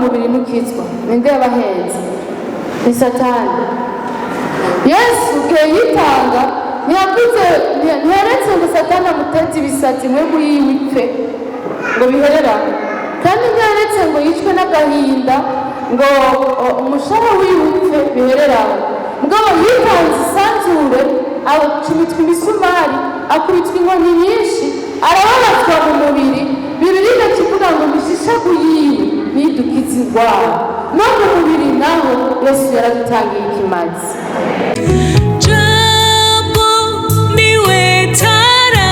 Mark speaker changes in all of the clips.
Speaker 1: Umubiri ntukizwa. Ninde yabahenze? Ni Satani. Yesu igihe yitanga, ntiyavuze, ntiyaretse ngo Satani amuteze ibisatsi mwe muri yiwe ipfe ngo biherera, kandi ntiyaretse ngo yicwe n'agahinda ngo umushaha wiwe upfe bihereraho. Mugabo yitanze isanzure, acumitwa imisumari, akubitwa inkoni nyinshi, arababazwa mu mubiri. Bibiliya irakivuga ngo imishishagu yiwe nidukiza indwara. No mu mubiri naho Yesu yaradutangiye ikimazi.
Speaker 2: Jambo niwe tara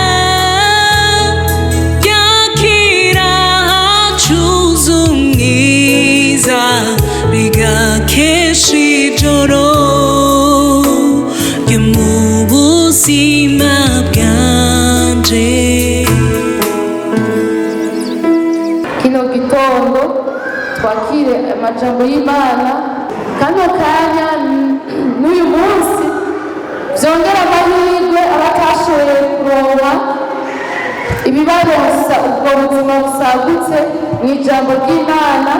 Speaker 2: yakira hacuze umwiza, rigakesha ijoro ryo mu buzima bwanje.
Speaker 1: Kino gitondo twakire amajambo y'Imana. Kano kanya n'uyu munsi byongera amahirwe abatashoboye kuronka ibibaronsa ubwo buzima busagutse mu ijambo ry'Imana.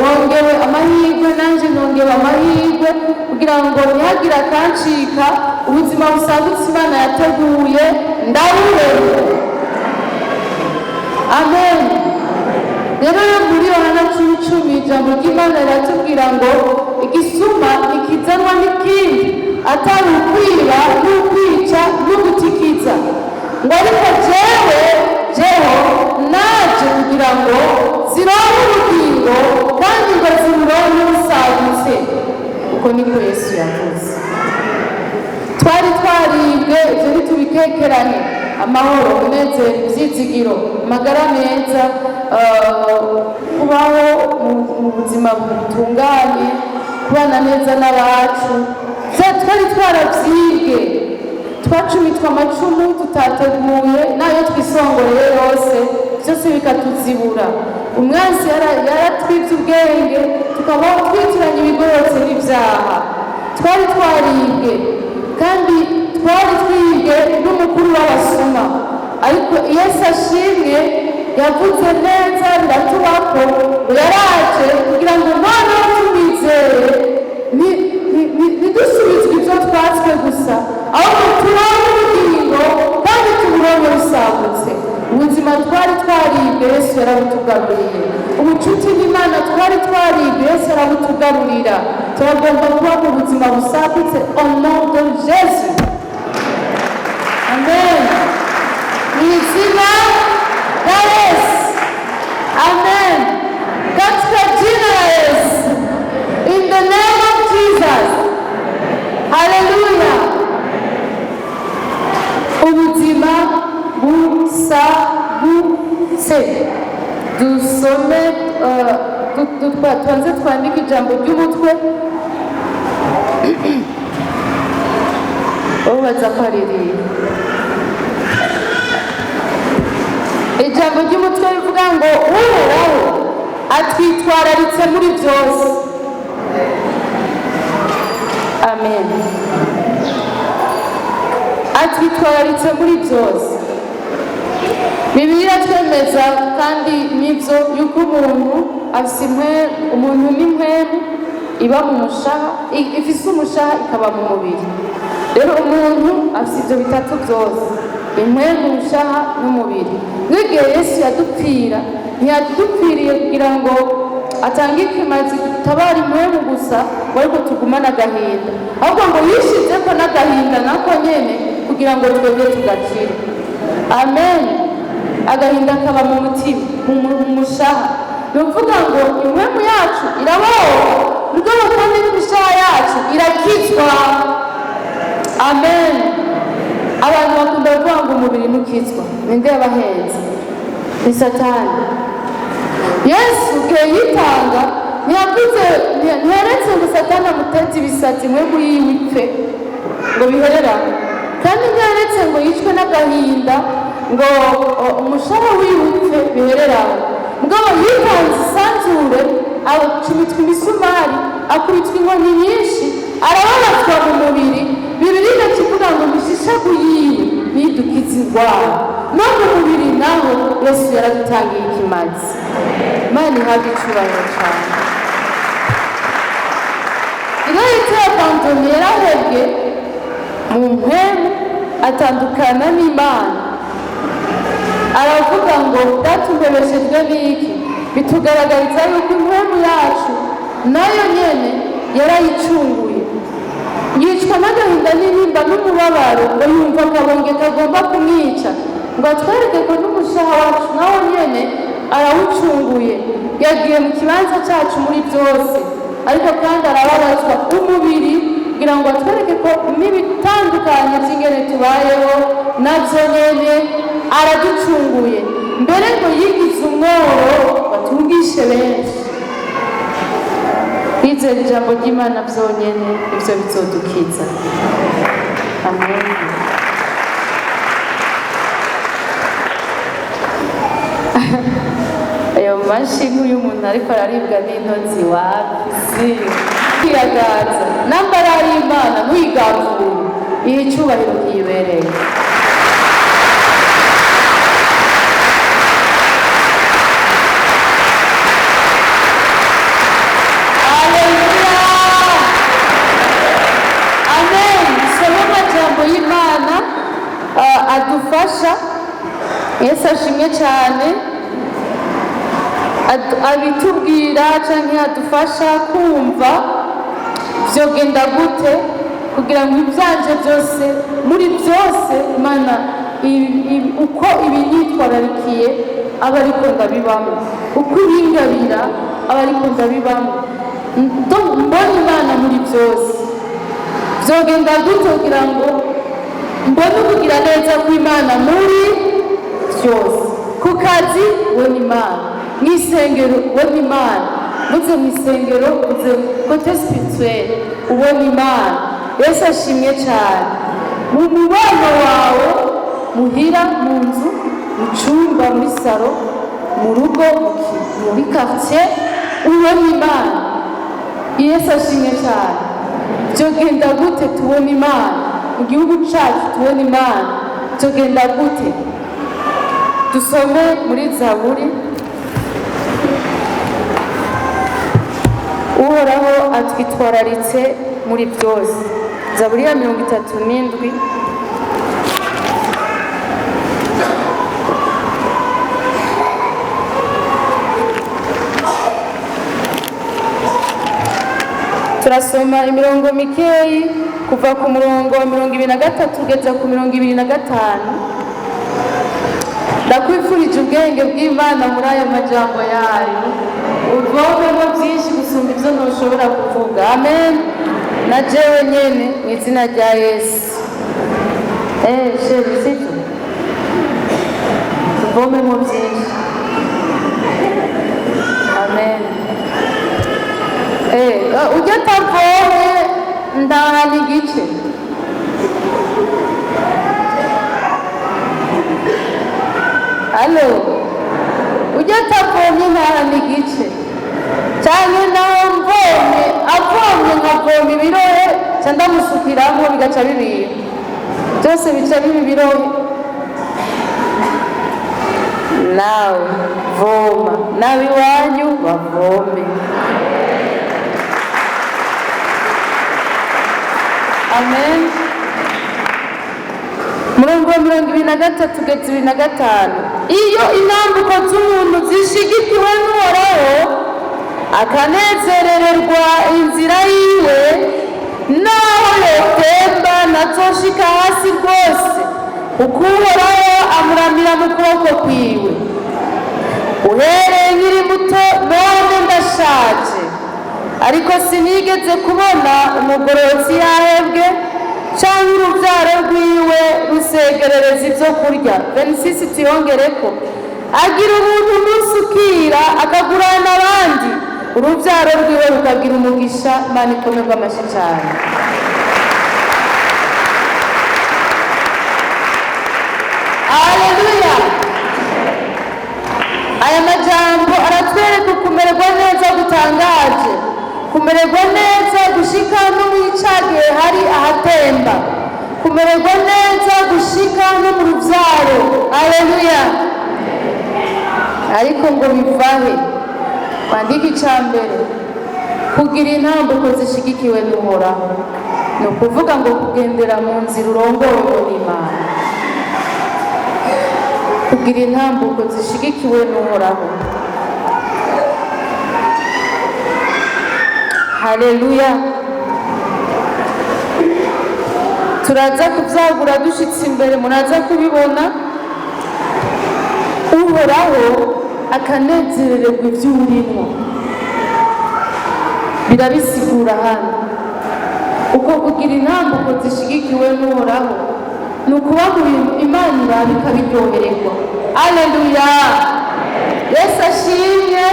Speaker 1: Wongewe amahirwe, nanjye nongewe amahirwe kugira ngo ntihagire akancika. Ubuzima busagutse Imana yateguye ndabubona. Amen. Rero muri Yohana 10:10, ijambo ry'Imana riratubwira ngo igisuma ntikizanwa n'ikindi atari ukwiba n'ukwica n'ugutikiza, ngo ariko jewe jeho naje kugira ngo zironke ubugingo, kandi ngo ziburonke busagutse. Uko niko Yesu yavuze. Twari twaribwe, ibyo ntitubikekeranye: amahoro, umunezero, ibyizigiro, amagara meza, kubaho mu buzima butunganye, kubana neza n'abacu. Twari twarabyibwe, twacumitwe amacumu tutateguye, n'ayo twisongoreye yose, byose bikatuzibura. Umwansi yaratwibye ubwenge, tukabaho twitiranya ibigororotse n'ibyaha. Twari twaribwe, kandi twari twibwe n'umukuru w'abasuma. Ariko Yesu ashimwe, yavuze neza biratubako ngo yaraje kugira ngo noneho tumwizere ntidusubizwe ibyo twatswe gusa, ahubwo turonke ubugingo kandi tuburonke busagutse. Ubuzima twari twaribwe, Yesu yarabutugaruriye. Ubucuti n'Imana twari twaribwe, Yesu arabutugarurira. Turagomba kuba mu buzima busagutse au nom de Jésus. Amen. Mu izina rya Yesu. Amen. Katika jina la Yesu. In the name of Jesus. Haleluya. Ubuzima busagutse. Dusome, tubanze twandike ijambo ry'umutwe. Ubaza ko ari irihe ijambo ry'umutwe rivuga ngo Uhoraho atwitwararitse muri byose. Amen. Atwitwararitse muri byose. Bibiliya iratwemeza, kandi nibyo, yuko umuntu afise umuntu n'impwemu iba mu mushaha, ifise umushaha ikaba mu mubiri. Rero umuntu afise ibyo bitatu byose: impwemu, umushaha n'umubiri. Nk'igihe Yesu yadupfira, ntiyadupfiriye kugira ngo atange ikimazi dutabara impwemu gusa ngo ariko tugumane agahinda, ahubwo ngo yishizeko n'agahinda nako nyene kugira ngo twebwe tugakire. Amen. Agahinda kaba mu mutima, mu mushaha. Ni ukuvuga ngo impwemu yacu irabohoka, mugabo kandi n'imishaha yacu irakizwa. Amen. Abantu bakunda kuvuga ngo umubiri ntukizwa. Ninde yabahenze? Ni Satani. Yesu igihe yitanga, ntiyavuze, ntiyaretse ngo Satani amuteze ibisatsi mwe muri yiwe ipfe ngo bihereraho, kandi ntiyaretse ngo yicwe n'agahinda ngo umushaha wiwe upfe bihereraho. Mugabo yitanze isanzure, acumitwa imisumari, akubitwa inkoni nyinshi, arababazwa mu mubiri. Bibiliya irakivuga ngo imishishagu yiwe nidukiza indwara. No mu mubiri naho Yesu yaradutangiye ikimazi. Imana ihabwe icyubahiro cyane. Il a été abandonné, yarahebwe mu mpwemu, atandukana n'Imana. Aravuga ngo: "Data, umpebeshejwe n'iki?" Bitugaragariza yuko impwemu yacu nayo nyene yarayicunguye. Yicwa n'agahinda n'intimba n'umubabaro, ngo yumva akabonge kagomba kumwica, ngo atwereke ko n'umushaha wacu nawo nyene arawucunguye. Yagiye mu kibanza cyacu muri byose, ariko kandi arababazwa umubiri kugira ngo atwereke ko n'ibitandukanye by'ingene tubayeho nabyo nyene araducunguye. Mbere ngo yigize umworo batungishe benshi. Kwizera ijambo ry'Imana byonyene nibyo bizodukiza. Amen. Ayo mashi nk'uyu muntu ariko araribwa n'intozi wapi si kwiyagaza. Namba ari Imana, ntuyigamvure, ihe icyubahiro kiyibereye. Haleluya, amen. Soma amajambo y'Imana adufasha. Yesu ashimwe cyane. Abitubwira cyangwa adufasha kumva vyogenda gute kugira ngo ibyanje byose, muri byose, Imana uko ibinyitwararikiye aba ariko ndabibamo, uko ibingabira aba ariko ndabibamo. Mbona Imana muri byose. Vyogenda gute kugira ngo mbone ukugira neza kw'Imana muri byose? Ku kazi ubona Imana, mu isengero ubona Imana, muze mu isengero, muze côté spirituel ubona Imana. Yesu ashimwe cyane. Mu mubano wawe muhira, mu nzu, mu cyumba, muri salon, mu rugo, muri quartier, ubona Imana. Yesu ashimwe cyane. Byogenda gute tubona Imana mu gihugu cyacu, tubona Imana? Byogenda gute? Dusome muri Zaburi. Uhoraho atwitwararitse muri byose. Zaburi ya 37. Turasoma imirongo mikeyi, kuva ku murongo wa 23 kugeza ku 25. Ndakwifurije ubwenge bw'Imana muri aya majambo yayo, uvomemo byinshi gusumba ibyo ntushobora kuvuga. Amen. Na jewe nyene, mu izina rya Yesu. Chéri, sibyo, tuvomemo byinshi. Amen. Ujya atavomye ndahana igice. Allô, ujya atavomye ntahana igice, cyane nawe mvomye, avomye nkavoma ibirohe, ca ndamusukiramo, bigaca bibira byose, bica biba ibirohe. Nawe voma, nawe iwanyu bavome. Amen. Murongo wa 23 kugeza 25: iyo intambuko z'umuntu zishigikiwe n'Uhoraho, akanezerererwa inzira yiwe, naho yotemba ntazoshika hasi rwose, kuko Uhoraho amuramira mu kuboko kwiwe. Uhereye nkiri muto none ndashaje, ariko sinigeze kubona umugororotsi yahebwe, cyangwa urubyaro rwiwe rusegerereza ibyo kurya. 26 tuyongereko: agira ubuntu umunsi ukira, akagurana abandi, urubyaro rwiwe rukagira umugisha. Imana ikomerwa amashyi cyane. Aleluya. Aya majambo aratwereka ukumererwa neza gutangaje, kumererwa neza gushika no mu icagihe hari ahatemba, kumererwa neza gushika no mu rubyaro. Aleluya. Ariko ngo bivahe? Kwandika icya mbere. Kugira intambuko zishigikiwe n'Uhoraho ni ukuvuga ngo kugendera mu nzira urongowe n'Imana. Kugira intambuko zishigikiwe n'Uhoraho. Haleluya! Turaza kubyagura dushitse imbere, muraza kubibona. Uhoraho akanezererwa ibyo urimo, birabisigura hano. Uko kugira intambuko zishigikiwe n'Uhoraho ni ukuba mu bintu Imana iraba ikabiryohererwa. Aleluya! Yesu ashimye.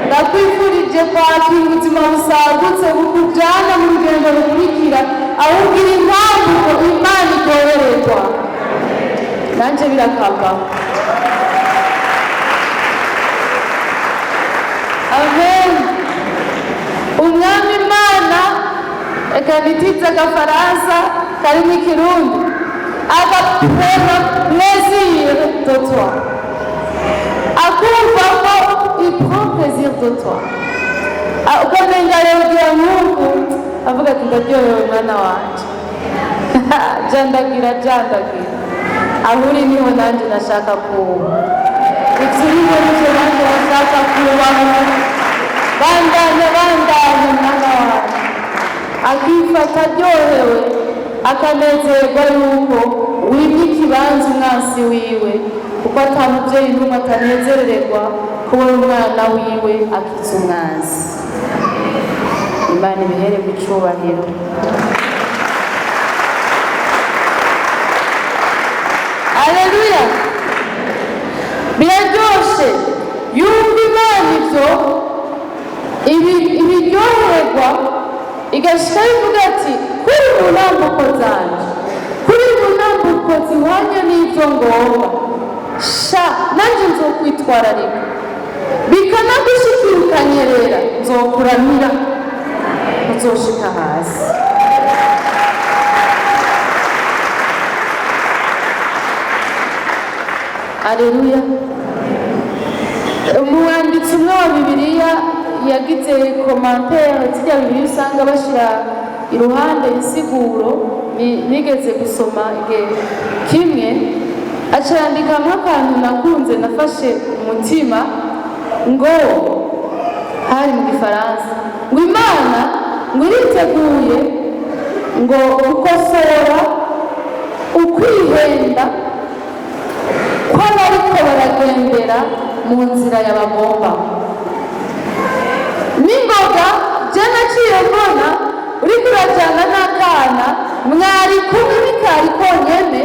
Speaker 1: Ndakwifurije kwakira ubuzima busagutse bukujyana mu rugendo rukurikira, aho ugira intambuko Imana iryohererwa. Nanjye birakambaho. Amen. Umwami Imana, reka nitize agafaransa karimo ikirundi, agaprendre plaisir de toi, akumva ko il prend plaisir de toi. Ukamenga yogira nk'uku avuga ati: "Ndaryohewe mwana wanje, jandagira, jandagira aho uri, niho nanjye nashaka kuba, ibyo urimo nibyo nanjye nashaka kubaho, bandanya, bandanya mwana wanjye." Akifata aryohewe, akanezerwa yuko wimye ikibanza umwansi wiwe, kuko ata mubyeyi n'umwe atanezererwa kubona umwana wiwe akiza umwansi. Imana ibihererwe icubahiro. Aleluya! Biraryoshe yumva Imana ibyo ibiryoherwa, igashika ivuga ati: "Kuri mu ntambuko zanje, kuri mu ntambuko zihwanye n'ibyo ngomba, sha nanjye nzokwitwararika, bikanagushikira ukanyerera, nzokuramira, uzoshika hasi." Aleluya! Umwanditsi umwe wa Bibiliya yagize commentaire, zirya Bibiliya usanga bashyira iruhande insiguro, nigeze gusoma igihe kimwe, aca yandikamo akantu nakunze, nafashe umutima, ngo hari mu gifaransa ngo Imana ngo iriteguye ngo gukosora ukwihenda kw'abariko baragendera mu nzira yabagomba n'ingoga. Je naciye mbona uriko urajyana n'akana mwari kumwe, nikari konyene,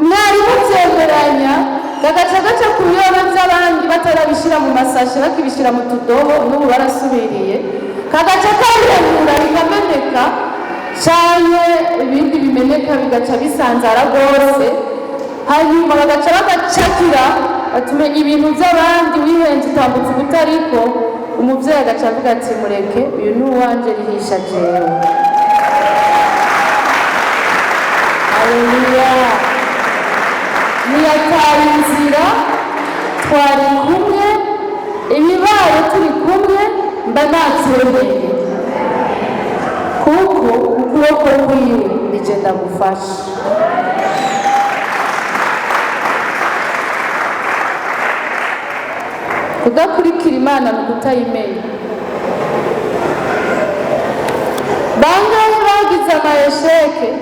Speaker 1: mwari muvyemeranya, kagaca gaca ku biyobe by'abandi batarabishira mu masashe, bakibishira mu tudobo, n'ubu barasubiriye, kagaca kabihemura bikameneka, canke ibindi bimeneka bigaca bisanzara rwose, hanyuma bagaca bagacakira, batumenya ibintu by'abandi, wihenze utambutse ubutariko. Umubyeyi agaca avuga ati: "Mureke, uyu ni uwanje, rihisha jewe." Aleluya! Ntiyataye inzira, twari kumwe, ibibaye turi kumwe mba nabyemeye, kuko ukuboko kwiwe nije ndagufasha. Kudakurikira Imana ni ukutayimenya. Bangahe bagize ama échecs?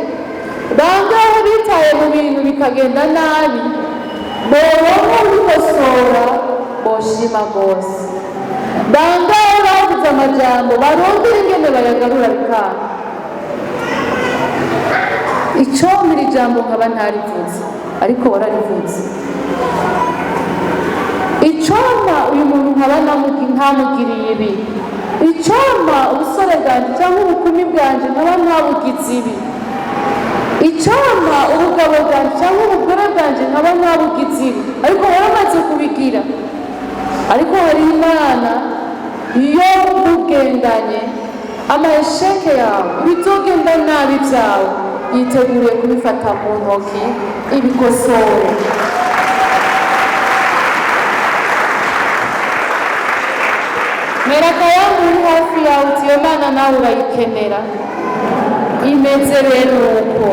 Speaker 1: Bangahe bitaye mu bintu bikagenda nabi? Boronka ubikosora, boshima rwose. Bangahe bavuze amajambo barondera ingene bayagarura bikanga? Icomera ijambo nkaba ntarivuze, ariko wararivuze. Icompa uyu muntu nkaba ntamugiriye ibi. Icompa ubusore bwanjye cyangwa ubukumi bwanjye nkaba ntabugize ibi. Icompa ubugabo bwanjye cyangwa ubugore bwanjye nkaba ntabugize ibi, ariko waramaze kubigira. Ariko hari Imana iyo mugendanye, ama échecs yawe, ibizogenda nabi byawe, yiteguriye kubifata mu ntoki ibikosore. Mera akayambu uri hafi yawe uti: "Iyo Mana nawe urayikenera, imeze bene uko.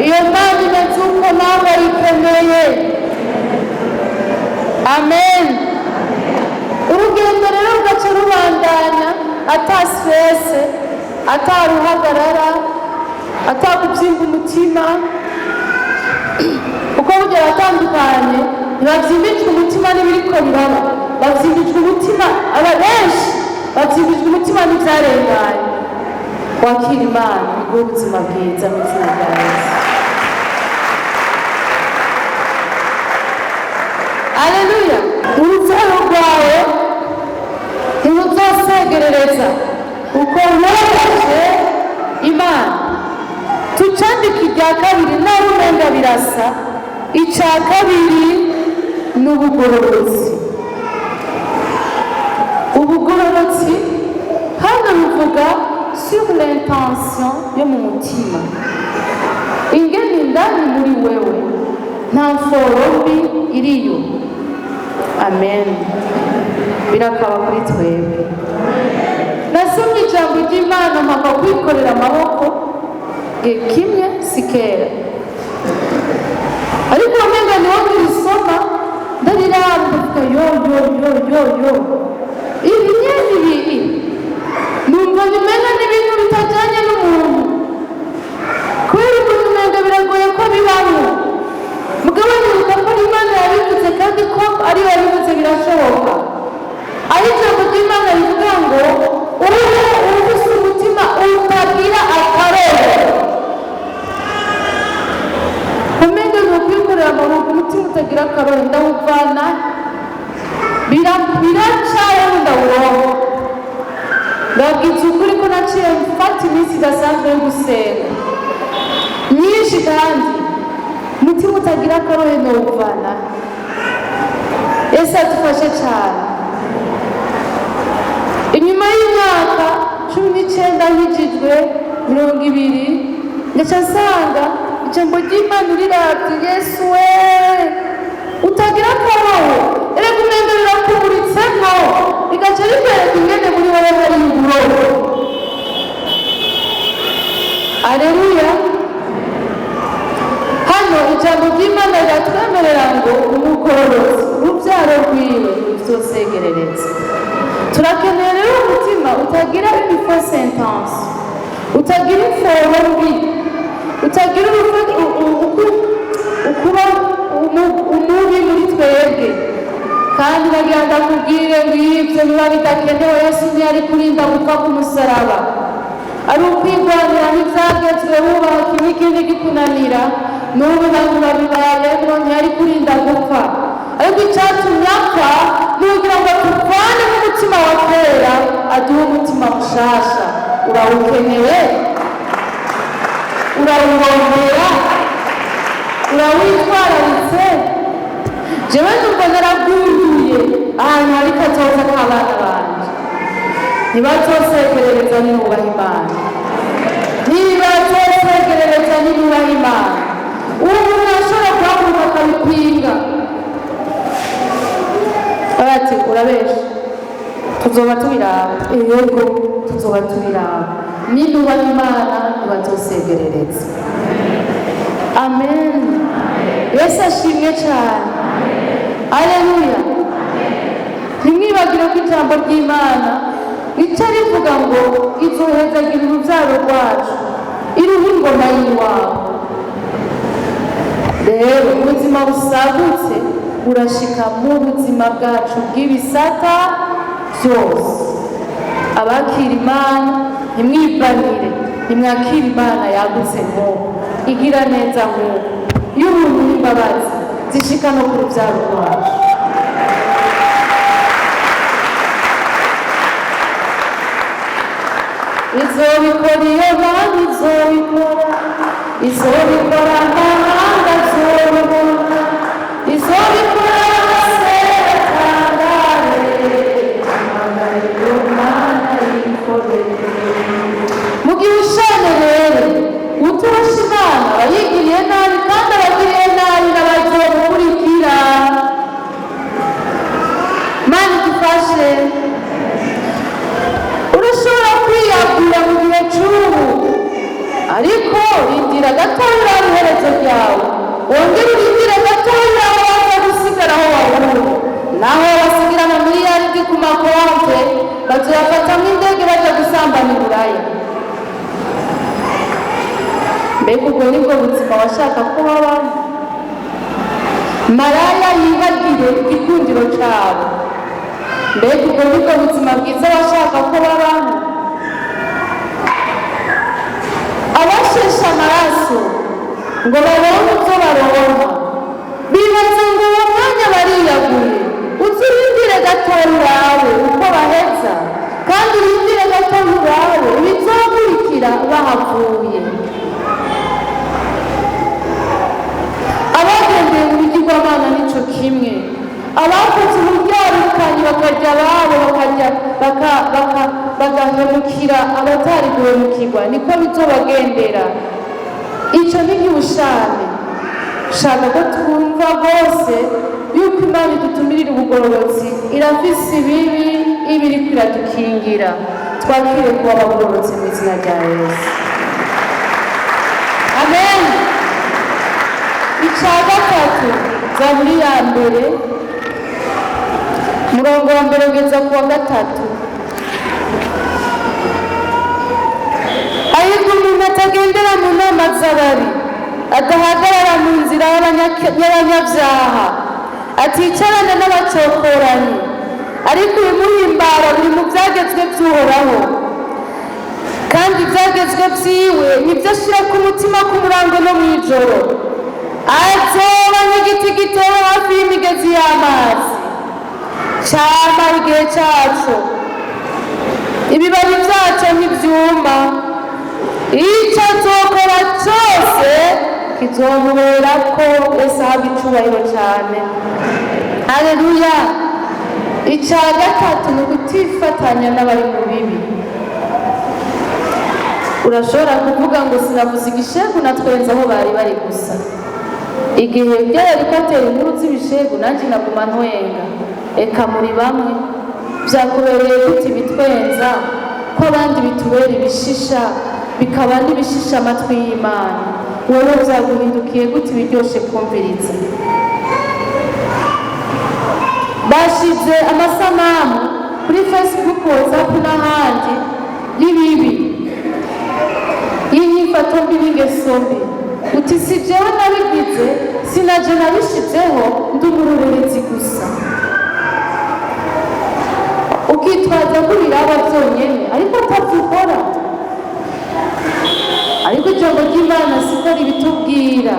Speaker 1: Iyo Mana imeze uko, nawe urayikeneye." Amen. Urugendo rero rugaca rubandanya ata stress, ata ruhagarara, ata kubyimba umutima, kuko burya abatandukanye ntibabyimbijwe umutima n'ibiriko biraba, babyimbijwe umutima, aba benshi babyimbijwe umutima n'ibyarenganye. Wakira Imana iguhe ubuzima bwiza mu izina rya Yesu. Aleluya! Urubyaro rwawe ntiruzosegerereza uko wubashe Imana. Tucandika irya kabiri, nawe umenga birasa. Icya kabiri ni ubugororotsi. Ubugororotsi hano bivuga sur l'intention yo mu mutima, ingene indani muri wewe nta mforo mbi iriyo. Amen. Birakaba kuri twebwe. Nasomye ijambo ry'Imana mpaka kwikorera amaboko igihe kimwe, si kera, ariko wamenga niwo nkirisoma, ndariraba, ndavuga: "Yo yo yo yo yo, ibi nyene ibi numva bimenga n'ibintu bitajyanye n'umuntu, kubera ukuntu umenga biragoye ko bibamo." Mugabo nibuka ko Imana yabivuze, kandi ko ariyo yabivuze birashoboka. Aho ijambo ry'Imana rivuga ngo ube ufise umutima utagira akarere, umenga ni ukwikorera amaboko. Umutima utagira akarore ndawuvana, biracayeho, ndawuronka. Ndababwiza ukuri ko naciye mfata iminsi idasanzwe yo gusenga myinshi, kandi umutima utagira akarohe nowuvana. Yesu adufashe cyane. Inyuma y'imyaka 19 nkijijwe, 20, ngaca nsanga ijambo ry'Imana uriravye, Yesu we, utagira akarohe, erega umenga rirakumuritsemo, rigaca rikwereka ingene muri wowe hari uburoho. Aleluya! Hano ijambo ry'Imana riratwemerera ngo umugororotsi urubyaro rwiwe ruzosegerereza. Turakeneye rero umutima utagira une fausse intention, utagira imforo mbi, utagira ukuba umubi muri twebwe. Kandi nagira ndakubwire ngo iyo ibyo biba bidakenewe, Yesu ntiyari kurinda gupfa ku musaraba. Ari ukwigwanira n'ibyagezwe, wubaha kimwe ikindi gikunanira, n'ubu bantu babibayemo, ntiyari kurinda gupfa. Ariko icyatumye apfa ni ukugira ngo tuvanemo umutima wa kera, aduhe umutima mushasha. Urawukeneye? Urawurondera? Urawitwararitse? Jewe numva naragunduye ahantu hari kazoza k'abana banje. Ntibazosegerereza ninubaha Imana, ntibazosegerereza ninubaha Imana. Uwo muntu ashobora guhaguruka akabipinga, ati: "Urabesha, tuzoba tubiraba." Yego, tuzoba tubiraba. Ninubaha Imana ntibazosegerereza. Amen. Yesu ashimwe cyane. Aleluya! Ntimwibagire ko ijambo ry'Imana rica rivuga ngo izohezagira urubyaro rwacu, iruha ingoma y'iwabo. Rero ubuzima busagutse burashika mu buzima bwacu bw'ibisata byose. Abakira Imana, ntimwibanire, nimwakira Imana yagutse nk'uko, igira neza nk'uko, y'ubuntu n'imbabazi zishika no ku rubyaro rwacu. Izobikora iyo Mana, izobikora, izobikora, amahanga azobibona, izobikora abatangare. Imana, iyo Mana yikoreye mu gihe ushanye. Rero uturusha Imana aba yigiriye nabi, kandi abagiriye nabi n'abazomukurikira. Mana idufashe. Mbega ubwo nibwo buzima washaka ko babamo? Maraya yibagire igikundiro cabo. Mbega ubwo nibwo buzima bwiza washaka ko babamo? Abasheshe amaraso ngo baronke ibyo baronka, bibaza ngo uwo mwanya bariyaguye. Uze urindire gatoya urabe uko baheza, kandi urindire gatoya urabe ibizokurikira bahavuye. Abagendeye mu bigirwamana nico kimwe, abakoze uburyarukanyi bakarya ababo, bakarya bagahemukira abatari guhemukirwa, niko bizobagendera. Ico ni nk'ubushane. Shaka ko twumva rwose yuko Imana idutumirira ubugororotsi, irafise ibibi iba iriko iradukingira. Twakire kuba abagororotsi mu izina rya Yesu, amen. Ica gatatu, Zaburi ya mbere, murongo wa mbere ugeza ku wa gatatu. Hahirwa umuntu atagendera mu nama z'ababi, adahagarara mu nzira y'abanyabyaha, aticarana n'abacokoranyi, ariko ibimuhimbara biri mu byagezwe by'Uhoraho, kandi ibyagezwe byiwe nibyo ashira ku mutima ku murango no mu ijoro. Azoba nk'igiti gitewe hafi y'imigezi y'amazi, cama igihe caco, ibibabi vyaco ntivyuma, ico azokora cose kizomuberako. Yesu ahabwa icubahiro cane, haleluya. Ica gatatu ni ugutifatanya n'abari mu bibi. Urashobora kuvuga ngo sinavuze igishegu, natwenze aho bari bari gusa. Igihe byari ko atera inkuru z'ibishegu, nanjye naguma ntwenga. Eka muri bamwe byakubereye gute ibitwenza, ko abandi bitubera ibishisha, bikaba n'ibishisha amatwi y'Imana? Wowe byaguhindukiye gute ibiryoshe kumviriza? Bashize amasanamu kuri Facebook, WhatsApp n'ahandi y'ibibi, y'inyifato mbi n'ingeso mbi. Uti si jewe nabigize, sinaje nabishizeho, ndi umurururizi gusa. Ukitwaza ko ubiraba byonyene ariko atavyo ukora. Ariko ijambo ry'Imana siko ribitubwira.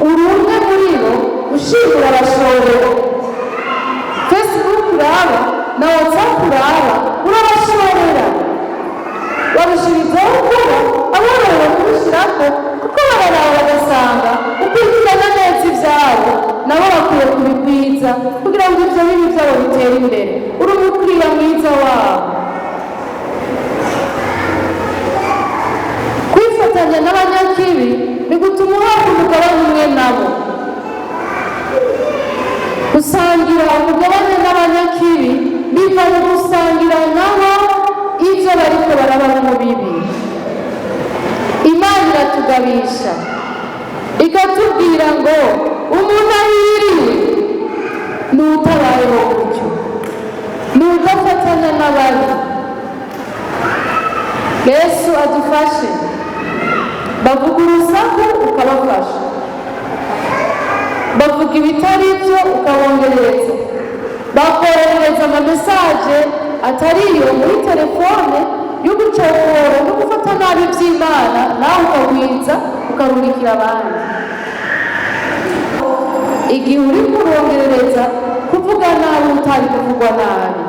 Speaker 1: Uri umwe muri bo ushimura abashorera. Facebook uraba na WhatsApp uraba, urabashorera, barushirizaho kuba aborohewe kubishyirako, kuko bararaba bagasanga ukurikirana neza ibyabo, nabo bakwiye kubigwiza kugira ngo ibyo bibi byabo bitere imbere. Uri umukiriya mwiza wabo. Kwifatanya n'abanyakibi bigutuma uhabwa umugabane umwe nabo. Gusangira umugabane n'abanyakibi biva mu gusangira nabo ibyo bariko barabamo mu bibi. Imana iratugabisha ikatubwira ngo umuntu ahiriwe ni utabayeho gutyo, ni udafatanya n'ababi. Yesu adufashe. Bavuga urusaku ukabafasha, bavuga ibitari byo ukabongereza, bakoherereza amamesaje atariyo muri telefone yo gucokora no gufata nabi iby'Imana, nawe ukagwiza ukarungikira abandi. Igihe uri kurongerereza kuvuga nabi utari kuvugwa nabi,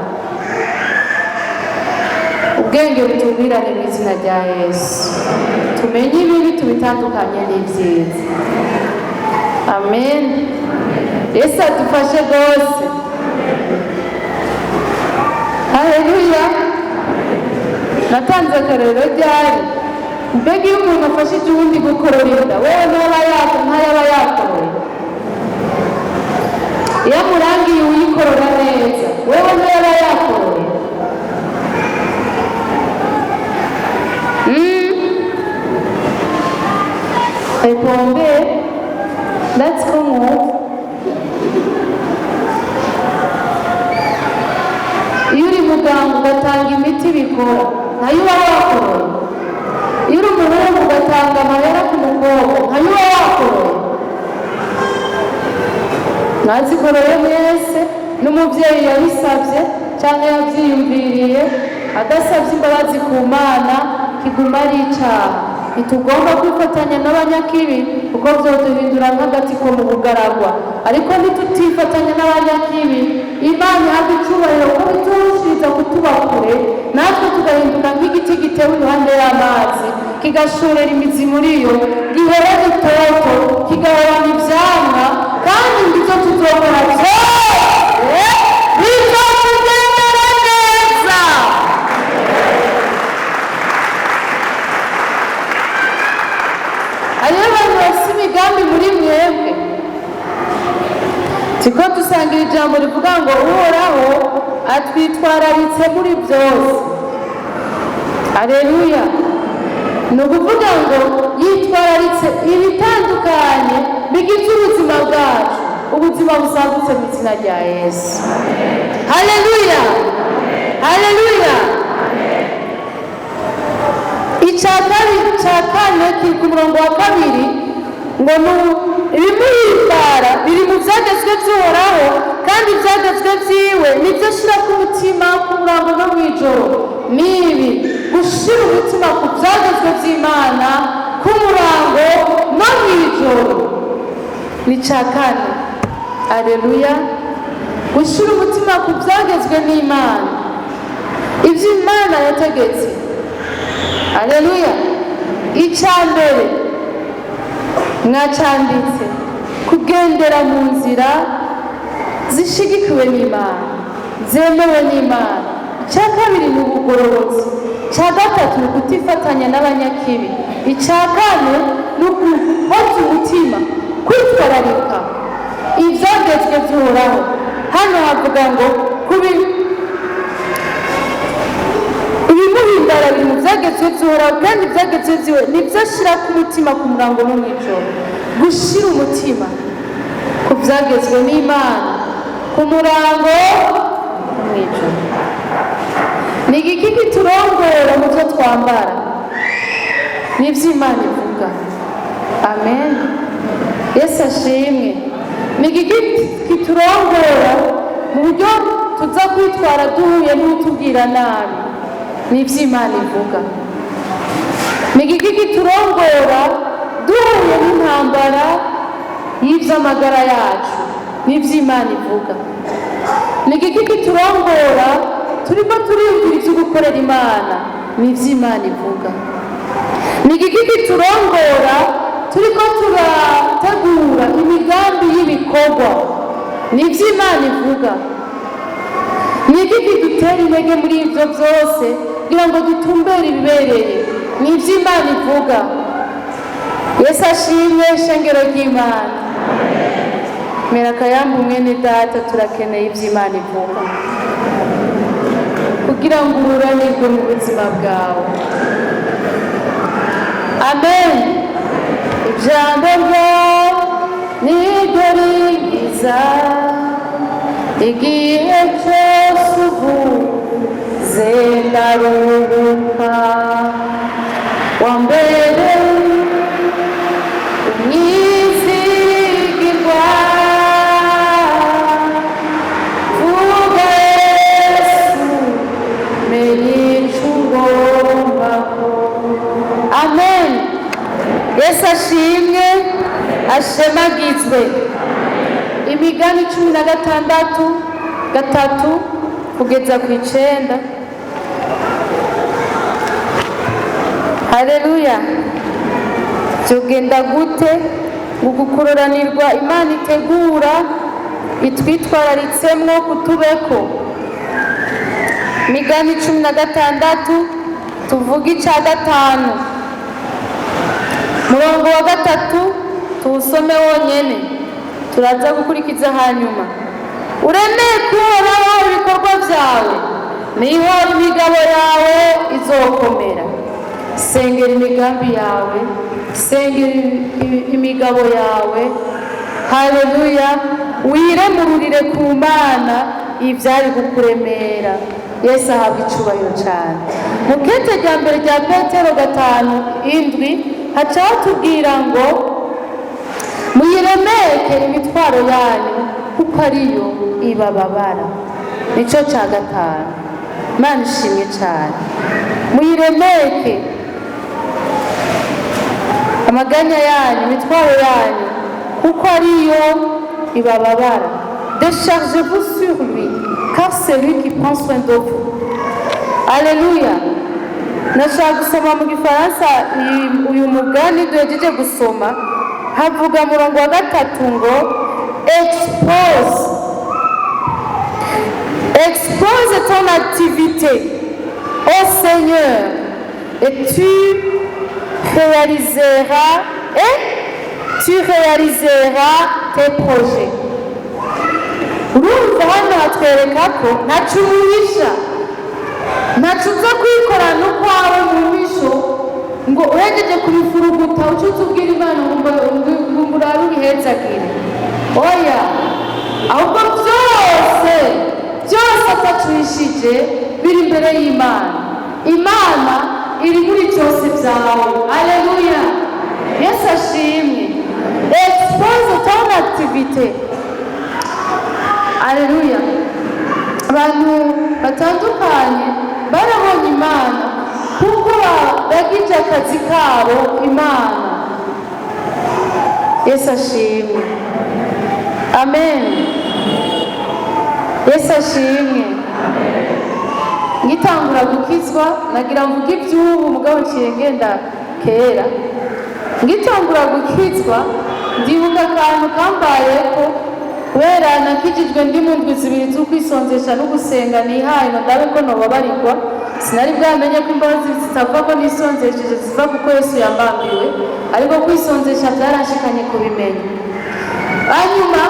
Speaker 1: ubwenge butubwirane mu izina rya Yesu, tumenye ibibi tubitandukanye n'ibyiza. Amen. Yesu adufashe rwose, haleluya. Natanze akarorero ryari? Mbega iyo umuntu afashije uwundi gukorora inda, wewe ntaba ntayaba yakoroye? Iyo amurangiye uyikorora neza, wewe ntayaba yakoroye? Répondez. Let's go move. Iyo uri muganga ugatanga imiti bikora, nayo uba wakoroye. Iyo uri umuhungu ugatanga amahera ku mukobwa mukobwa, ntayo uba wakoroye. Mwazikoroye mwese n'umubyeyi yabisabye cyangwa yabyiyumviriye, adasabye imbabazi ku Mana, kiguma ari icyaha. Ntitugomba kwifatanya n'abanyakibi, kuko byoduhindura nk'agati ko mu bugaragwa. Ariko ntitutifatanya n'abanyakibi, Imana ihabwa icyubahiro ko biturushiriza kutuba kure, natwe tugahinduka nk'igiti gitewe iruhande y'amazi, kigashorera imizi muri yo, gihorana itoto, kigahorana ivyamwa, kandi ngo ibyo tuzokora byose bizotugendera neza. Hariho abantu bafise imigambi muri mwebwe. Siko dusangira ijambo rivuga ngo Uhoraho atwitwararitse muri byose. Aleluya! Ni ukuvuga ngo yitwararitse ibitandukanye bigize ubuzima bwacu, ubuzima busagutse mu izina rya Yesu. Haleluya, haleluya! Icya kabiri, cya kane, kiri ku murongo wa kabiri, ngo ibimuhimbara biri mu byagezwe by'Uhoraho, kandi ibyagezwe byiwe nibyo ashyira ku mutima ku murango no mu ijoro. Ni ibi: gushyira umutima ku byagezwe by'Imana ku murango no mu ijoro. Ni icya kane. Aleluya! Gushyira umutima ku byagezwe n'Imana, ibyo Imana yategetse. Aleluya! Icya mbere mwacanditse: kugendera mu nzira zishigikiwe n'Imana, zemewe n'Imana. Icya kabiri ni ubugororotsi. Icya gatatu ni ukutifatanya n'abanyakibi. Icya kane ni ukuhoza umutima, kwitwararika ibyagezwe by'Uhoraho. Hano havuga ngo kubi ibimuhimbara biri mu byagezwe by'Uhoraho, kandi ibyagezwe byiwe nibyo ashyira ku mutima ku murango no mu ijoro. Gushyira umutima ku byagezwe n'Imana ku murango no mu ijoro. Ni igiki kiturongora mu byo twambara? Ni iby'Imana ivuga. Amen, Yesu ashimwe. Ni igiki kiturongora mu buryo tuza kwitwara duhuye n'utubwira nabi? Ni iby'Imana ivuga. Ni igiki kiturongora duhuye n'intambara y'iby'amagara yacu? Ni iby'Imana ivuga. Ni igiki kiturongora turimo turiyumvira ibyo gukorera Imana? Ni iby'Imana ivuga. Ni igiki kiturongora turiko turategura imigambi y'ibikorwa? Ni iby'Imana ivuga. Ni iki kidutera intege muri ibyo byose kugira ngo dutumbere ibibereye? Ni iby'Imana ivuga. Yesu ashimwe, shengero ry'Imana. Mera akayambu, mwene data, turakeneye iby'Imana ivuga kugira ngo ururanirwe mu buzima bwawe. Amen. Ijambo ryawe niryo rinkiza, igihe cyose uvuze ndaruhuka. Wa mbere umwizigirwa, vuga Yesu, menye ico ugomba. Amen. Yesu ashimwe, ashemagizwe. Imigani 16, 3 kugeza ku 9. Haleluya! Byogenda gute ngo gukururanirwa Imana itegura itwitwararitsemo kutubeko? Migani 16, tuvuge icya gatanu, murongo wa gatatu, tuwusome wonyene, turaza gukurikiza hanyuma. Uremeye kuhoraho ibikorwa byawe, niho imigabo yawe izokomera. Sengera imigambi yawe, sengera imigabo yawe. Haleluya! Wiremururire ku Mana ibyari kukuremera. Yesu ahabwa icubahiro cyane. Mu kete rya mbere rya Petero 5:7. Haca hatubwira ngo muyiremeke imitwaro yanyu, kuko ariyo ibababara. Nicyo cya gatanu. Imana ishimwe cyane. Muyiremeke amaganya yanyu, imitwaro yanyu, kuko ariyo ibababara. Déchargez-vous sur lui, car c'est lui qui prend soin de vous. Alléluia. Nashaka gusoma mu Gifaransa uyu mugani duhejeje gusoma. Havuga murongo wa gatatu ngo expose ton activité au Seigneur et tu réaliseras tes projets. Urumva hano hatwereka ko ntaco umuhisha, ntaco uza kwikorana ukwawe mu misho, ngo uhejeje kubifuruguta uce utubwira Imana ngo urabe ubihezagire. Oya, ahubwo byose byose atacishije biri imbere y'Imana. Imana iri muri byose byawe. Aleluya, Yesu ashimwe. Expose ton activité. Aleluya. Abantu batandukanye barabonye Imana kuko bagije akazi kabo Imana. Yesu ashimwe. Amen. Yesu ashimwe. Ngitangura gukizwa, nagira mvuge iby'ubu, mugabo nciye ngenda kera. Ngitangura gukizwa, ndibuka akantu kambayeko. Kubera nakijijwe ndi mu ndwi 2 z'ukwisonzesha no gusenga nihaye ngo ndabe ko nobabarirwa, sinari bwamenye ko imbabazi zitava ko nisonzesheje, ziva kuko Yesu yambambiwe. Ariko kwisonzesha byaranshikanye kubimenya. Hanyuma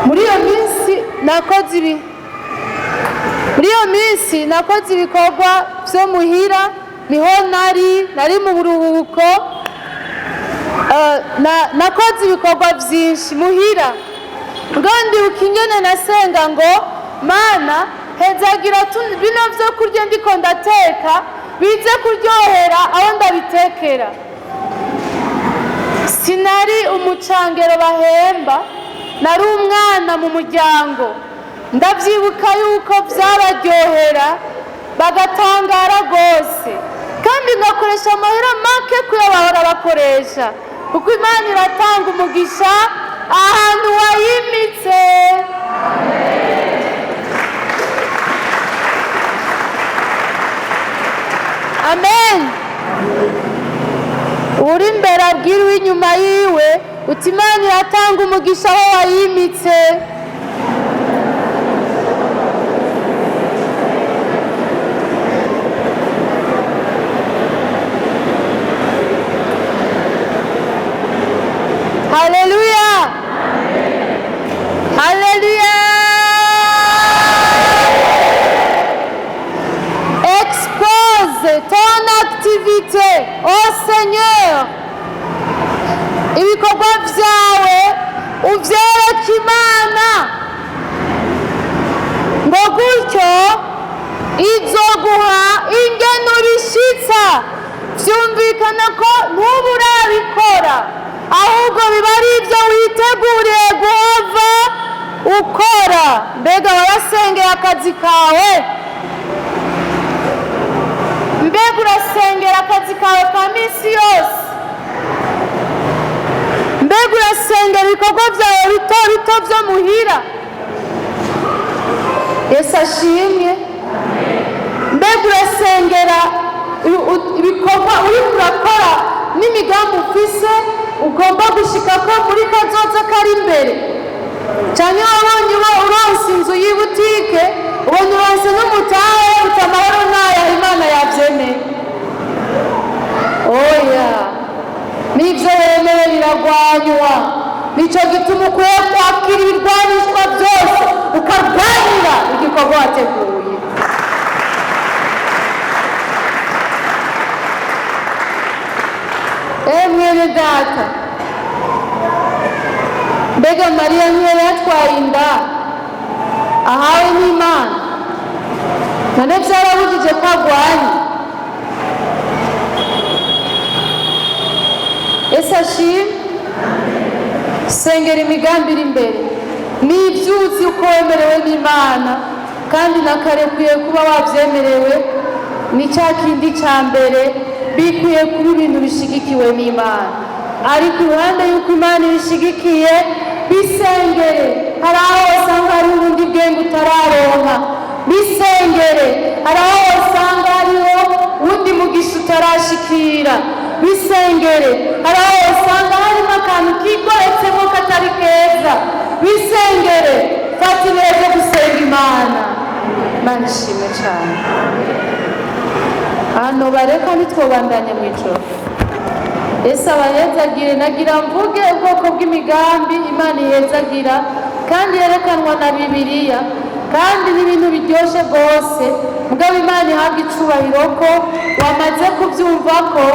Speaker 1: muri iyo minsi nakoze ibikorwa byo muhira, niho nari mu buruhuko. Nakoze ibikorwa byinshi muhira. Ngo ndibuka ingene nasenga ngo: "Mana, hezagira bino byo kurya ndiko ndateka, bize kuryohera abo ndabitekera." Sinari umucangero bahemba, nari umwana mu muryango. Ndabyibuka yuko byabaryohera bagatangara rwose, kandi ngakoresha amahera make kuyo bahora bakoresha, kuko Imana iratanga umugisha ahantu wayimitse. Amen. Uri imbere abwira uw'inyuma yiwe uti: "Imana iratanga umugisha aho wayimitse." Haleluya, haleluya. Expose ton activité au Seigneur. Ibikorwa byawe ubyereke Imana, ngo gutyo izoguha ingene ubishitsa. Byumvikana ko ntuba urabikora, ahubwo biba ari ibyo witeguriye guhava ukora. Mbega warasengeye akazi kawe? Mbega urasengera akazi kawe ka minsi yose? Mbega urasengera ibikorwa byawe bito bito byo muhira? Yesu ashimwe. Mbega urasengera ibikorwa uriko urakora n'imigambi ufise ugomba gushika ko muri kazoza kari imbere? Cyane wabonye uba uronse inzu y'ibutike, ubonye uronse n'umutahe, uti: "Amahoro ntaya, Imana yabyemeye." Oya, n'ibyo wemewe biragwanywa. Nicyo gituma ukwiye kwakira ibirwanishwa byose, ukarwanira igikorwa wateguye. Mwene data, mbega Mariya ntiyari yatwaye inda ahawe n'Imana? None byarabujije ko agwanya? Ashimwe. Sengera imigambi iri imbere n'ibyo uzi uko wemerewe n'Imana, kandi na kare ukwiye kuba wabyemerewe. Ni cya kindi cya mbere, bikwiye kuba ibintu bishigikiwe n'Imana. Ariko iruhande y'uko Imana ibishigikiye, bisengere. Hari aho usanga hari ubundi bwenge utararonka, bisengere. Hari aho usanga hariho uwundi mugisha utarashikira, bisengere. Hari aho usanga harimo akantu kigoretsemo katari keza, bisengere. Fata ibihe byo gusenga Imana. Imana ishimwe cyane. Hano bareka ntitwobandanye mu ijoro. Ese abahezagire. Nagira mvuge ubwoko bw'imigambi Imana ihezagira kandi yerekanwa na Bibiliya, kandi n'ibintu biryoshye rwose. Mugabo Imana ihabwa icubahiro ko wamaze kubyumva ko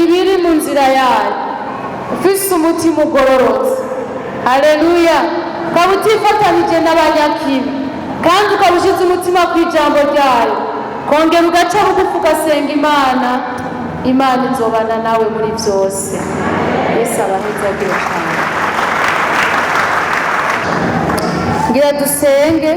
Speaker 1: ibiri mu nzira yayo, ufise umutima ugororotse, haleluya, ukaba utifatanije n'abanyakibi, kandi ukaba ushyize umutima ku ijambo ryayo, kongera ugaca bugufi ugasenga Imana, Imana izobana nawe muri byose. Yesu abahezagire cyane. Ngira dusenge.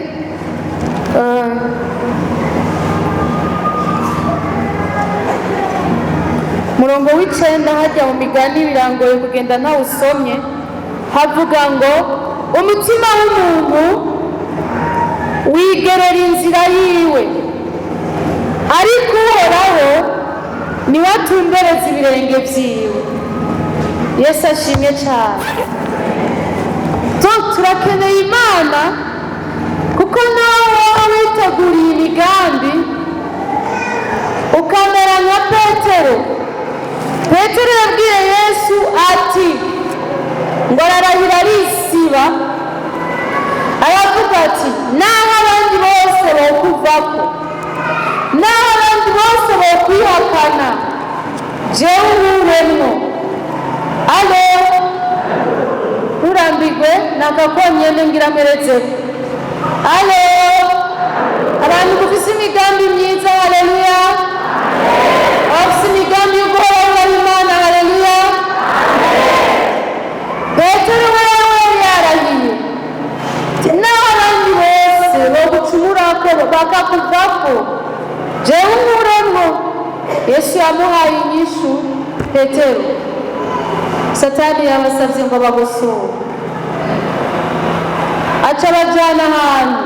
Speaker 1: Murongo w'icenda hajya mu Migani, birangoye kugenda ntawusomye. Havuga ngo umutima w'umuntu wigerera inzira yiwe, ariko Uhoraho niwe atumbereza ibirenge byiwe. Yesu ashimwe cyane. Turakeneye Imana, kuko nawe waba witeguriye imigambi ukamera nka Petero. Petero yabwiye Yesu ati, ngo ararahira arisiba, aravuga ati: "Naho abandi bose bokuvako, naho abandi bose bokwihakana, jewe nkuremwo." Allô, nturambirwe nakakonyene ngira mperezeko. Allô, abantu mufise imigambi myiza, haleluya! Abafise imigambi yo guhora Imana, haleluya! Petero wewe yarahiye ati: "Naho abandi bose bogucumurako bakakuvako, jewe nkuremwo." Yesu yamuhaye inyishu: "Petero, Satani yabasabye ngo bagosore." Aca abajyana ahantu,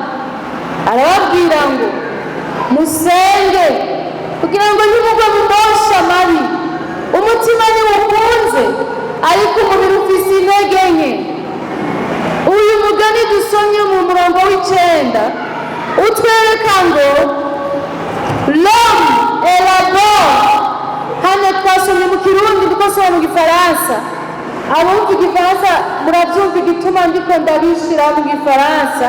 Speaker 1: arababwira ngo musenge kugira ngo ntimugwe mu mosha mabi. Umutima ntiwukunze, ariko umubiri ufise intege nke. Uyu mugani dusomye mu murongo w'icenda utwereka ngo l'homme élabore. Hano twasomye mu Kirundi kuko soma mu Gifaransa. Abumva Igifaransa murabyumva igituma ndiko ndabishira mu Gifaransa,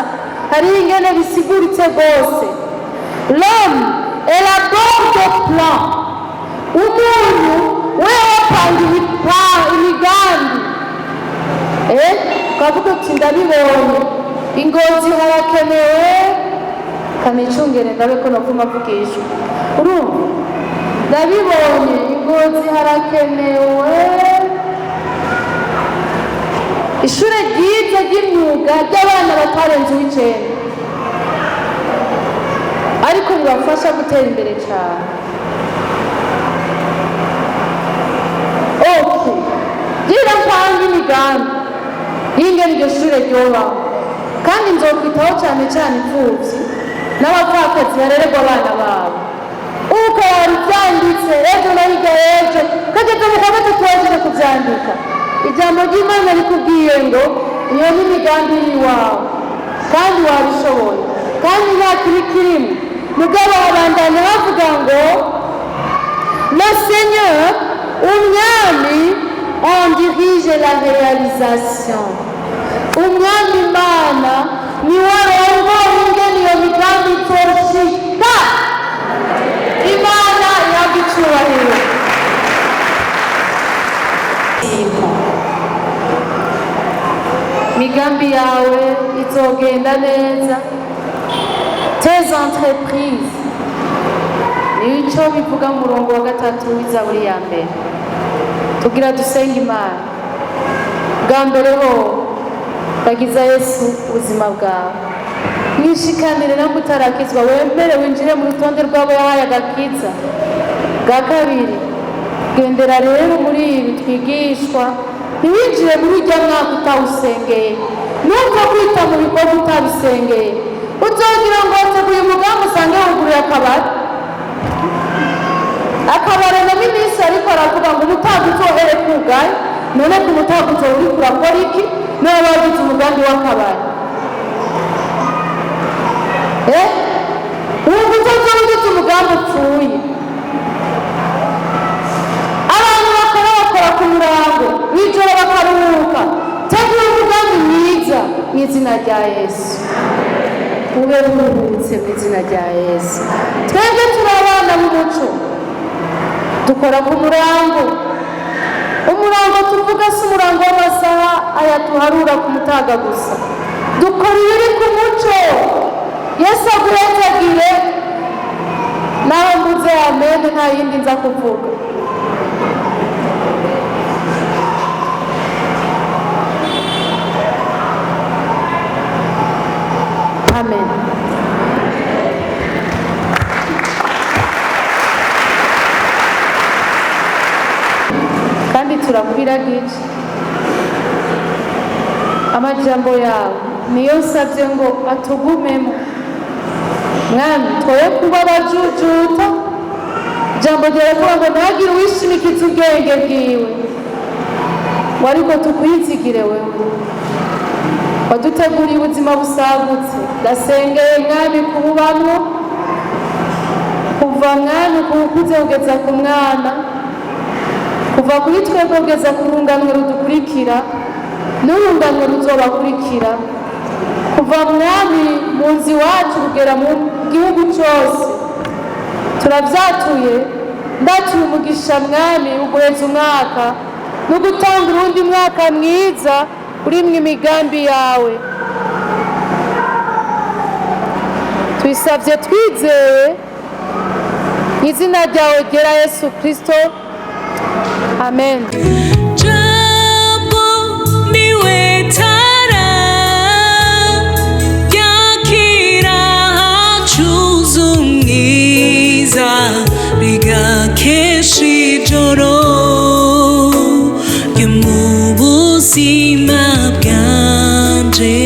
Speaker 1: hariho ingene bisiguritse rwose. L'homme élabore des plans, umuntu wewe apanga imigambi. Ukavuga uti: "Ndabibonye, Ingozi harakenewe." Kanicungere ndabe ko nopfuma mvugishwa. Urumva, ndabibonye, Ingozi harakenewe ishure ryiza ry'imyuga ry'abana batarenze uw'icenda, ariko ribafasha gutera imbere cyane. Okay, gira mpanga imigambi y'ingene iryo shure ryobaho, kandi nzokwitaho cyane cyane imfuvyi n'abapfakazi barererwa abana babo. Uko wari ubyanditse ejo na hirya y'ejo, kageze mu kwa gatatu waje kubyandika. Ijambo ry'Imana rikubwiye ngo iyo ni imigambi y'iwawe, kandi wabishoboye, kandi nta kibi kirimo. Mugabo babandanya bavuga ngo le Seigneur, umwami, en dirige la réalisation. Umwami Imana niwe arongora ingene iyo migambi izoshika. Imana ihabwa icubahiro. Migambi yawe izogenda neza. Tes entreprises, nico bivuga mu murongo wa gatatu w'Izaburi ya mbere. Tugira dusenga Imana. Bwa mbere ho, ragiza Yesu ubuzima bwawe, mwishikanire namwe utarakizwa, wemere winjire mu rutonde rw'abo yahaye agakiza. Bwa kabiri, gendera rero muri ibi twigishwa, ntiwinjire muri ujya mwaka utawusengeye, nupfa kwita mu bikorwa utabisengeye. Uzogira ngo wateguye umugambi, usange wuguruye akabari. Akabari na minisitiri ariko aravuga ngo umutaga uzohere kugaye. None ku mutaga uzoba uriko urakora iki? Niba wagize umugambi w'akabari, wumva uzoza ugize umugambi upfuye. Abantu bakora, bakora ku murango, mw'ijoro bakaruhuka. Tegura umugambi mwiza mu izina rya Yesu, ube buruhutse mu izina rya Yesu. Twebwe turi abana b'umuco, dukora ku murango. Umurango tuvuga si umurango w'amasaha aya tuharura ku mutaga gusa, dukora ibiri ku muco. Yesu aguhezagire. Naho mvuze amen, nta yindi nza kuvuga. Amen. Kandi turakwiragije amajambo yawe, niyo nsabye ngo atugumemo, Mwami, twoye kuba abajujuta. Ijambo ryawe kuba ngo ntagire uwishimikiza ubwenge bwiwe, ngo ariko tukwizigire wewe waduteguriye ubuzima busagutse. Ndasengeye, Mwami, kububamwo kuva, Mwami, kuwukuze kugeza ku mwana, kuva kuri twebwe kugeza ku rungano rudukurikira n'urungano ruzobakurikira, kuva, Mwami, mu nzu iwacu kugera mu gihugu cyose. Turabyatuye, ndatuye umugisha, Mwami, uguheza umwaka no gutanga urundi mwaka mwiza urimwo imigambi yawe. Tuyisabye twizeye mu izina ryawe ryera Yesu Kirisito, amen.
Speaker 2: Jambo niwe tara yakira hacuze umwiza, rigakesha ijoro ryo mu buzima bwanje.